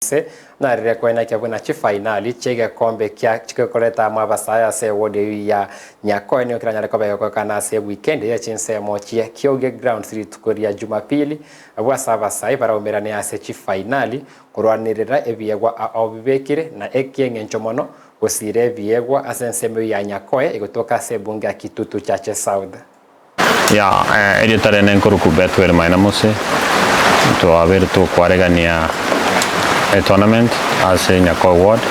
ense narire koenekia buna chifainali chi'egekombe kia chigekoreta amo abasae ase ewodi eyio ya Nyakoe nigo keranyare koba egokokana ase ewikendi ye chinsemo chie Kioge Grounds rituko ria Jumapili abwo ase abasae baraumerane ase chifainali korwanerera ebiegwa ao bibekire na ekieng'encho mono gosiira ebiegwa ase ensemo eyio ya Nyakoe egotoka ase ebunge ya Kitutu Chache South. Ya, erieta riane nkoruku Bethuel Maina Mose, twabeire tokwaregania etournament ase Nyakoe ward,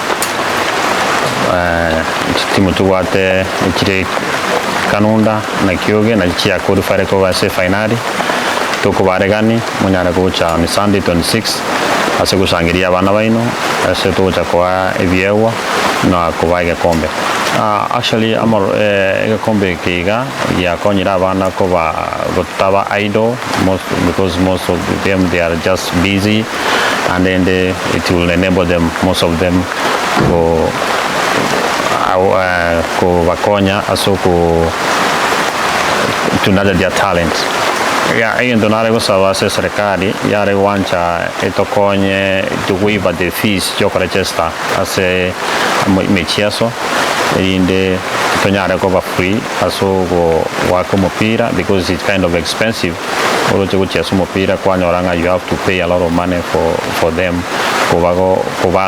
chitimu tobwate chire Kanunda na Kioge nachi chia qualified koba ase efainali, tokobaregani monyare gocha on Sunday 26 ase gosangereria abana baino ase togocha koa ebiegwa na kobaa egekombe. Actually amaro egekombe eke iga giakonyire abana koba gotaba idle most because most of them they are just busy and then it will enable them most of them ko kobakonya ase oko to nurture their talent. Egento nare gosaba ase eserekari yare gwancha etokonye to waiver the fees chiokorechester ase emechiaso erinde tonyare koba free ase ogoaka omopira because it's kind of expensive oroche gochia ase omopira kwanyora ng'a you have to pay a lot of money for them koba.